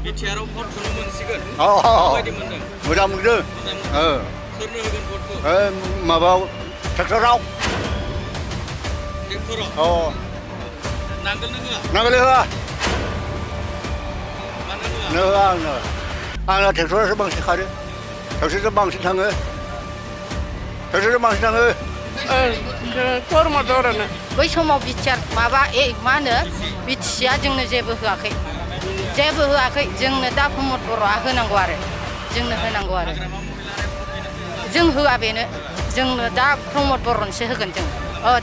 बिटिआराव भट होनो मोनसिगोन अ माबायदि मोनदों मोजां मोनदों सोरनो होगोन भटखौ माबायाव ट्रेक्टराव ट्रेक्टराव नांगोलनो होआ नांगोल होआ मानो होआ होआ आंना ट्रेक्टरासो बांसिन खारो ट्रेक्टरजों बांसिन थाङो कर्मदरनो बै समाव बिटिआर माबा मा होनो बिटिसिआ जोंनो जेबो होआखै जोंनो दा प्रमद बर'आ होनांगौ आरो जोंनो होनांगौ आरो जों होआ बेनो जोंनो दा प्रमद बर'नोसो होगोन जों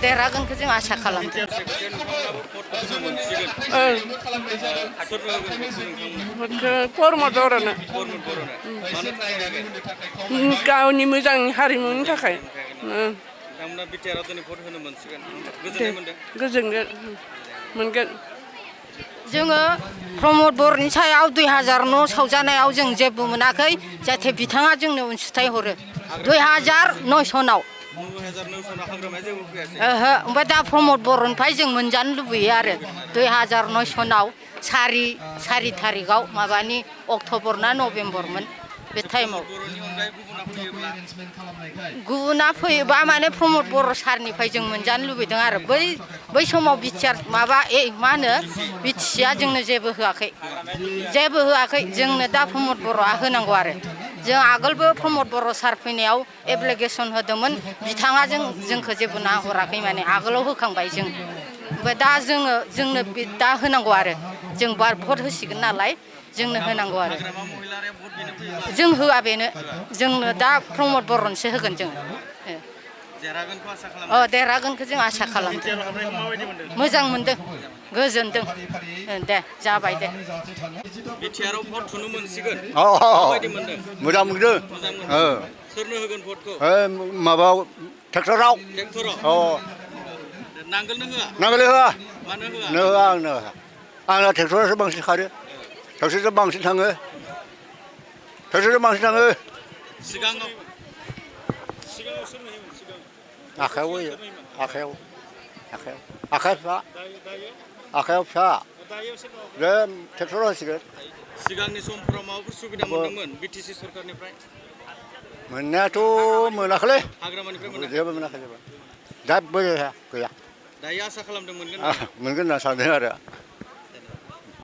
देरहागोनखौ जों आसा खालामदों कर्मदरनो गावनि मोजां हारिमुनि थाखाय मोनगोन जोङो प्रमद बर'नि सायाव 2009 सावजानायाव जों जेबो मोनाखै जाहाथे बिथाङा जोंनो अनसुंथाइ हरो 2009 ओमफ्राय दा प्रमद बर'निफ्राय जों मोनजानो लुबैयो आरो 2009 सारि थारिखआव माबानि अक्ट'बर ना नभेम्बरमोन बे टाइमाव गुबुना फैयोबा माने प्रमद बर' सारनिफ्राय जों मोनजानो लुबैदों आरो बै समाव बिटिआर माबा मा होनो बिटिसिआ जोंनो जेबो होआखै जोंनो दा प्रमद बर'आ होनांगौ आरो जों आगोलबो प्रमद बर' सार फैनायाव एप्लिकेसन होदोंमोन बिथाङा जोंखौ जेबो नाहराखै माने आगोलाव होखांबाय जों ओमफ्राय दा जोंनो दा होनांगौ आरो जों भट होसिगोन नालाय जोंनो होनांगौ आरो जों होआ बेनो जोंनो दा प्रमद बर'नोसो होगोन जों देरहागोनखौ जों आसा खालामदों मोजां मोनदों गोजोनदों दे जाबाय दे बिटिआराव भट होनो मोनसिगोन माबायदि मोनदों मोजां मोनदों सोरनो होगोन भटखौ माबायाव ट्रेक्टराव नांगोलनो होआ मानो होआ आंना ट्रेक्टरासो बांसिन खारो ट्रेक्टरजों बांसिन थाङो सिगाङाव आखायाव होयो आखायाव फिसा बे ट्रेक्टराव होसिगोन सिगांनि समफोराव माबाफोर सुबिदा मोनदोंमोन बिटिसि सरकारनिफ्राय मोननायाथ' मोनाखैलै हाग्रामानिफ्राय जेबो मोनाखै जेबो गैया दायो आसा खालामदों मोनगोन होनना सानदों आरो